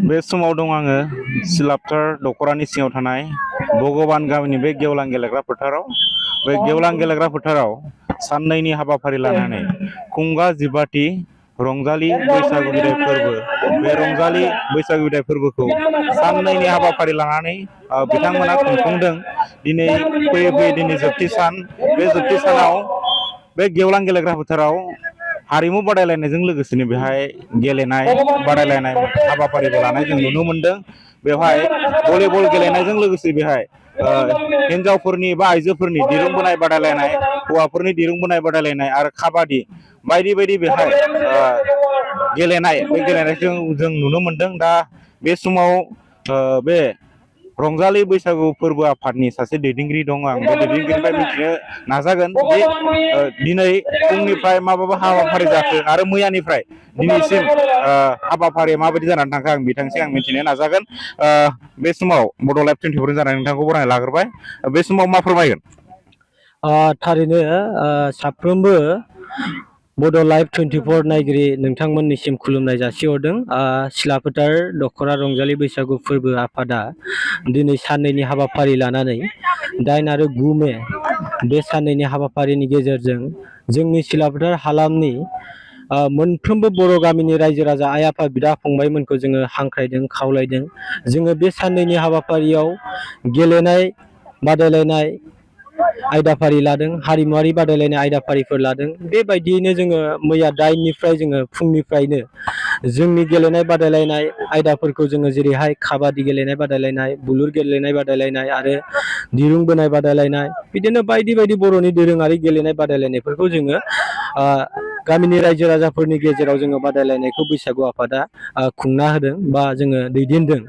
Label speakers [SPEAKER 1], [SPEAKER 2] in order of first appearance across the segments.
[SPEAKER 1] बे समाव दं आङो सिलापथार दख'रानि सिङाव थानाय भगबान गामिनि बे गेवलां गेलेग्रा फोथाराव। बे गेवलां गेलेग्रा फोथाराव साननैनि हाबाफारि लानानै खुंगा जिबाथि रंजालि बैसागु बिदाय फोरबो, बे रंजालि बैसागु बिदाय फोरबोखौ साननैनि हाबाफारि लानानै बिथांमोना खुंफुंदों। दिनै फैयै फैयै दिनै जोबथि सान। बे जोबथि सानाव बे गेवलां गेलेग्रा फोथाराव हारिमु बादायलायनायजों लोगोसेनो बेहाय गेलेनाय बादायलायनाय हाबाफारिबो लानाय जों नुनो मोनदों। बेवहाय भलिबल गेलेनायजों लोगोसे बेहाय हिन्जावफोरनि बा आइजोफोरनि दिरुं बोनाय बादायलायनाय, हौवाफोरनि दिरुं बोनाय बादायलायनाय आरो काबादि बायदि बायदि बेहाय गेलेनाय, बे गेलेनायखौ जों नुनो मोनदों। दा बे समाव बे रंजालि बैसागु फोरबो आफादनि सासे दैदेनगिरि दं। आं बे दैदेनगिरिनिफ्राय मिथिनो नाजागोन जे दिनै फुंनिफ्राय माबायदि हाबाफारि जाखो आरो मैयानिफ्राय दिनैसिम हाबाफारिया माबायदि जानानै थांखो आं बिथांनिसिम मिथिनो नाजागोन। बे समाव बड' लाइभ 24 जानानै नोंथांखौ बरायना लाग्रोबाय। बे समाव मा फोरमायगोन?
[SPEAKER 2] थारैनो साफ्रोमबो बड' लाइभ 24 नायगिरि नोंथांमोननिसिम खुलुमनाय जासिहरदों। सिलाफोथार दख'रा रंजालि बैसागु फोरबो आफादा दिनै साननैनि हाबाफारि लानानै 8 आरो 9 मे बे साननैनि हाबाफारिनि गेजेरजों जोंनि सिलाफोथार हालामनि मोनफ्रोमबो बर' गामिनि रायजो राजा, आइ आफा, बिदा फंबायमोनखौ जोङो हांख्रायदों, खावलायदों। जोङो बे साननैनि हाबाफारियाव गेलेनाय बादायलायनाय आयदाफारि लादों, हारिमुवारि बादायलायनाय आयदाफारिफोर लादों। बेबायदियैनो जोङो मैया 8 निफ्राय जोङो फुंनिफ्रायनो जोंनि गेलेनाय बादायलायनाय आयदाफोरखौ जोङो जेरैहाय काबादि गेलेनाय बादायलायनाय, बुलुर गेलेनाय बादायलायनाय आरो दिरुं बोनाय बादायलायनाय, बिदिनो बायदि बायदि बर'नि दोरोङारि गेलेनाय बादायलायनायफोरखौ जोङो गामिनि रायजो राजाफोरनि गेजेराव जोङो बादायलायनायखौ बैसागु आफादा खुंना होदों बा जोङो दैदेनदों।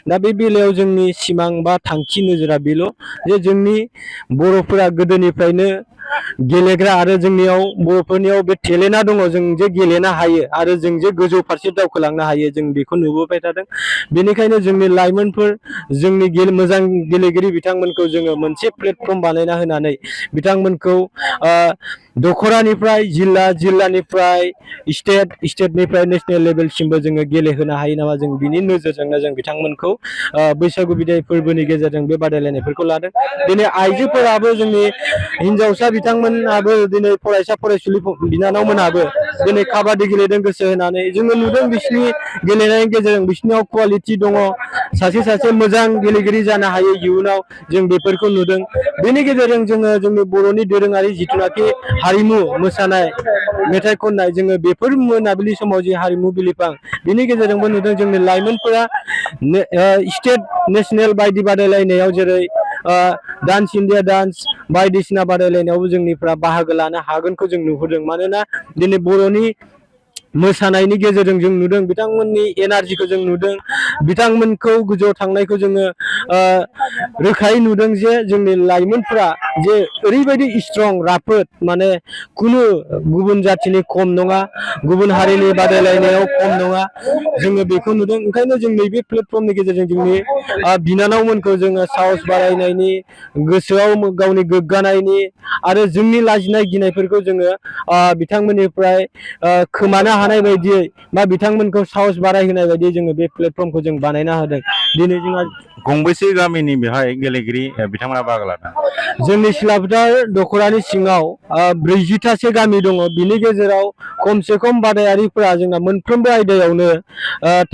[SPEAKER 2] दा बे बेलायाव जोंनि सिमां बा थांखि नोजोरा बेल' जे जोंनि बर'फोरा गोदोनिफ्रायनो गेलेग्रा आरो जोंनियाव बर'फोरनियाव बे टेलेन्टआ दङ, जों जे गेलेनो हायो आरो जों जे गोजौ फारसे दावखोलांनो हायो, जों बेखौ नुबोबाय थादों। बेनिखायनो जोंनि लाइमोनफोर, जोंनि मोजां गेलेगिरि बिथांमोनखौ जोङो मोनसे प्लेटफर्म बानायना होनानै बिथांमोनखौ दख'रानिफ्राय जिल्ला, जिल्लानिफ्राय स्टेट, स्टेटनिफ्राय नेसनेल लेभेलसिमबो जोङो गेलेहोनो हायो नामा, जों बिनि नोजोरजोंनो जों बिथांमोनखौ बैसागु बिदाय फोरबोनि गेजेरजों बे बादायलायनायफोरखौ लादों। दिनै आइजोफोराबो, जोंनि हिनजावसा बिथांमोनाबो, दिनै फरायसा फरायसुलि बिनानावमोनाबो दिनै काबादि गेलेदों गोसो होनानै। जोङो नुदों बिसिनि गेलेनायनि गेजेरजों बिसिनियाव कुवालिटि दङ, सासे सासे मोजां गेलेगिरि जानो हायो इयुनाव, जों बेफोरखौ नुदों। बेनि गेजेरजों जोङो जोंनि बर'नि दोरोङारि जिथुनाखि हारिमु, मोसानाय, मेथाइ खननाय, जोङो बेफोर मोनाबिलि समाव जि हारिमु बिलिफां, बिनि गेजेरजोंबो नुदों जोंनि लाइमोनफोरा स्टेट, नेसनेल बायदि बादायलायनायाव जेरै डान्स इण्डिया डान्स बायदिसिना बादायलायनायावबो जोंनिफ्रा बाहागो लानो हागोनखौ जों नुहुरदों। मानोना दिनै बर'नि मोसानायनि गेजेरजों जों नुदों बिथांमोननि एनार्जिखौ जों नुदों, बिथांमोनखौ गोजौआव थांनायखौ जोङो रोखायै नुदों जे जोंनि लाइमोनफोरा जे ओरैबायदि स्ट्रं, राफोद, माने खुनु गुबुन जाथिनि खम नङा, गुबुन हारिनि बादायलायनायाव खम नङा, जोङो बेखौ नुदों। ओंखायनो जों नैबे प्लेटफर्मनि गेजेरजों जोंनि बिनानावमोनखौ जोङो साहस बारायनायनि, गोसोआव गावनि गोग्गानायनि आरो जोंनि लाजिनाय गिनायफोरखौ जोङो बिथांमोननिफ्राय खोमानो हानाय बायदियै बा बिथांमोनखौ साहस बारायहोनाय बायदियै जोङो बे प्लेटफर्मखौ जों बानायना होदों। दिनै जोंहा
[SPEAKER 1] गंबेसे गामिनि बेहाय गेलेगिरि बिथांमोना बाहागो लादों?
[SPEAKER 2] जोंनि सिलाफोथार दख'रानि सिङाव 40थासो गामि दङ। बिनि गेजेराव खमसे खम बादायारिफोरा जोंना मोनफ्रोमबो आयदायावनो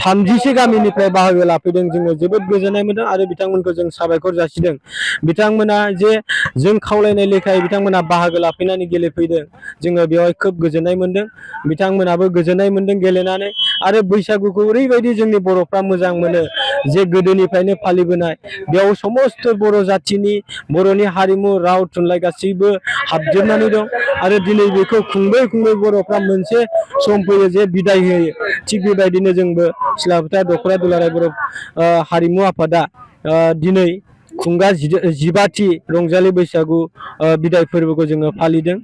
[SPEAKER 2] 30सो गामिनिफ्राय बाहागो लाफैदों। जोङो जोबोद गोजोननाय मोनदों आरो बिथांमोनखौ जों साबायखर जासिदों। बिथांमोना जे जों खावलायनाय लेखायै बिथांमोना बाहागो लाफैनानै गेलेफैदों, जोङो बेवहाय खोब गोजोननाय मोनदों। बिथांमोनाबो गोजोननाय मोनदों गेलेनानै। आरो बैसागुखौ ओरैबायदि जोंनि बर'फ्रा मोजां मोनो जे गोदोनिफ्रायनो फालिबोनाय, बेयाव समस्त बर' जाथिनि, बर'नि हारिमु, राव, थुनलाइ गासैबो हाबजोबनानै दं। आरो दिनै बेखौ खुंबै खुंबै बर'फ्रा मोनसे सम फैयो जे बिदाय होयो। थिग बेबायदिनो जोंबो सिलाफोथार दख'रा दुलाराय बर' हारिमु आफादा दिनै खुंगा 15थि रंजालि बैसागु बिदाय फोरबोखौ जोङो फालिदों।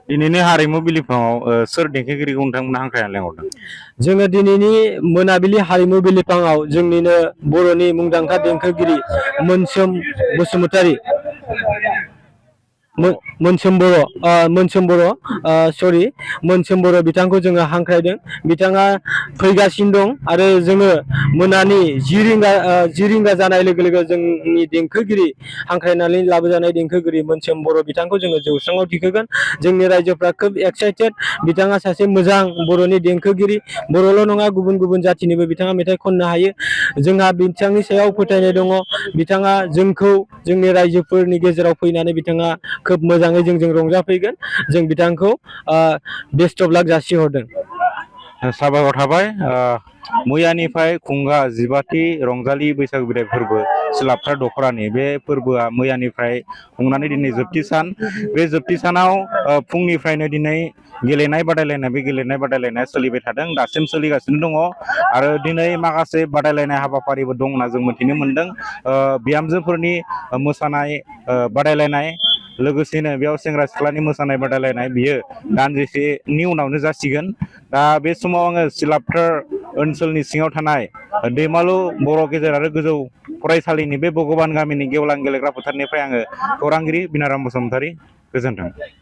[SPEAKER 1] दिनैनि हारिमु बिलिफाङाव सोर देंखोगिरिखौ नोंथांमोना हांख्रायनानै लेंहरदों?
[SPEAKER 2] जोङो दिनैनि मोनाबिलि हारिमु बिलिफाङाव जोंनिनो बर'नि मुंदांखा देंखोगिरि मोनसोम बसुमतारी मोनसोम बर' सरि मोनसोम बर' बिथांखौ जोङो हांख्रायदों बिथाङा फैगासिनो दं आरो जोङो मोनानि 10 रिंगा जानाय लोगो लोगो जोंनि देंखोगिरि हांख्रायनानै लाबोजानाय देंखोगिरि मोनसोम बर' बिथांखौ जोङो जौस्राङाव थिखोगोन जोंनि रायजोफ्रा खोब एक्साइटेड बिथाङा सासे मोजां बर'नि देंखोगिरि बर'ल' नङा गुबुन गुबुन जाथिनिबो बिथाङा मेथाइ खननो हायो जोंहा बिथांनि सायाव फोथायनाय दङ बिथाङा जोंखौ जोंनि रायजोफोरनि गेजेराव फैनानै बिथाङा खोब मोजाङै जोंजों रंजाफैगोन जों बिथांखौ बेस्ट अफ लाक जासिहरदों
[SPEAKER 1] साबायखर थाबाय मैयानिफ्राय खुंगा 15थि रंजालि बैसागु बिदाय फोरबो सिलापथार दख'रानि बे फोरबोआ मैयानिफ्राय खुंनानै दिनै जोबथि सान बे जोबथि सानाव फुंनिफ्रायनो दिनै गेलेनाय बादायलायनाय बे गेलेनाय बादायलायनाया सोलिबाय थादों दासिम सोलिगासिनो दङ आरो दिनै माखासे बादायलायनाय हाबाफारिबो दं होनना जों मिथिनो मोनदों बिहामजोफोरनि मोसानाय बादायलायनाय लोगोसेनो बेयाव सेंग्रा सिख्लानि मोसानाय बादायलायनाय बियो दानदिसेनि उनावनो जासिगोन दा बे समाव आङो सिलापथार ओनसोलनि सिङाव थानाय दैमालु बर' गेजेर आरो गोजौ फरायसालिनि बे भगबान गामिनि गेवलां गेलेग्रा फोथारनिफ्राय आङो खौरांगिरि बिनाराम बसुमतारी गोजोन्थों